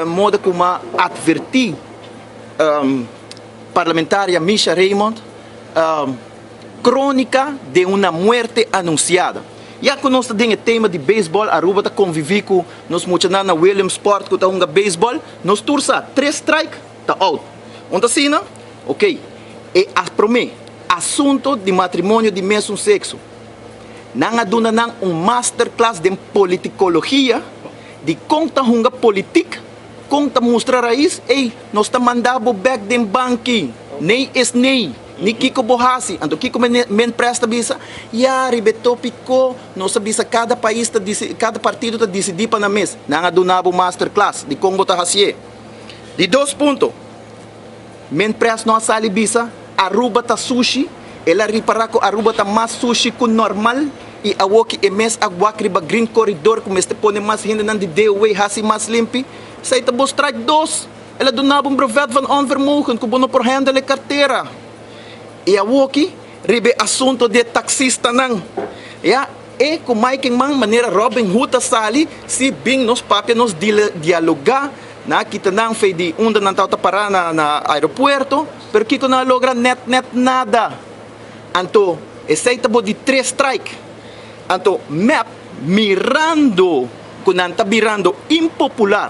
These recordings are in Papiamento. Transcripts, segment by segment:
Moda ku a atvertí parlamentaria Misha Raymond, crónica de una muerte anunciada. Ya ku nos tin e tema di beisbòl, Aruba ta konviví ku nos mucha na Williamsport ku ta hunga beisbòl, nos tur sa, tres strike, ta out. Unda asina? Ok. E a promé, asuntu di matrimonio di mesun sekso. Nan a duna nan un masterclass di politikologia, di kon ta hunga politik, kon ta mustra Raiz, ei, nos ta mandabo bèk den banki. Nee is nee. Ni kiko bo hasi. Anto kiko men presta bisa? Ya, riba tópiko, nos bisa kada pais ta kada partido ta disidí pa nan mes. Nan a duna bo masterclass di kon ta hasi. Di dos punto. Men pres no sali bisa, Aruba ta sushi, el a ripará ku Aruba ta mas sushi ku normal i awoki e mes a wak riba Green Corridor ku mester pone mas hende nan di DOW hasi mas limpi. Esei ta bo strike dos. El a duna un brevet van onvermogen ku bo no por handle kartera. I awoki riba asuntu di taksista nan. Ja, e ku Mike man manera Robin Hood a sali, si bin nos papia, nos dialogá, na kita nan fei di unda nan ta pará na aeropuerto, pero kiko nan a logra? Net net nada. Anto, esei ta bo di tres strike. Anto, MEP mirando ku nan ta birando impopular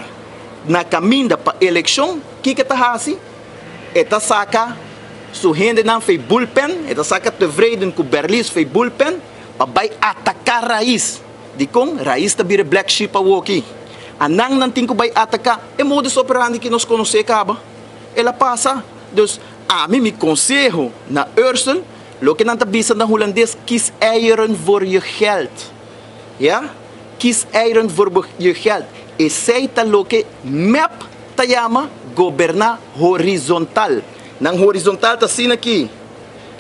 na kaminda pa elekshon, kiko ta hasi? E ta saka su hende nan fei bullpen, e ta saka Tevreden ku Berlis fei bullpen, pa bai ataká Raiz. Di kon Raiz ta bira black sheep awoki. Anan nan tin ku bai ataká e modus operandi ku nos konosé kaba. El a pasa. Dus ami mi konseho na Ursel, loke nan ta bisa na hulandes, kies eieren voor je geld. Ja? Kies eieren voor je geld. Esei ta loke MEP ta yama goberná horizontal. Nan horizontal ta asina aki.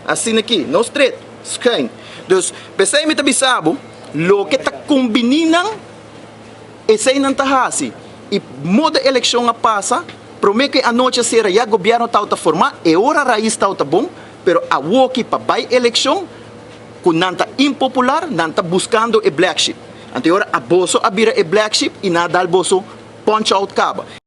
Asina aki, no straight, schuin. Dus, p'esei mi ta bisabo, loke ta kombiní nan, esei nan ta hasi. I moda elekshon a pasa, promé ku anochi sera ya gobièrnu ta formá, e ora Raiz ta bon, pero awoki pa bai elekshon, ku nan ta impopular, nan ta buskando e black sheep. Anto ora a boso a bira e black sheep i nan a dal boso punch out kaba.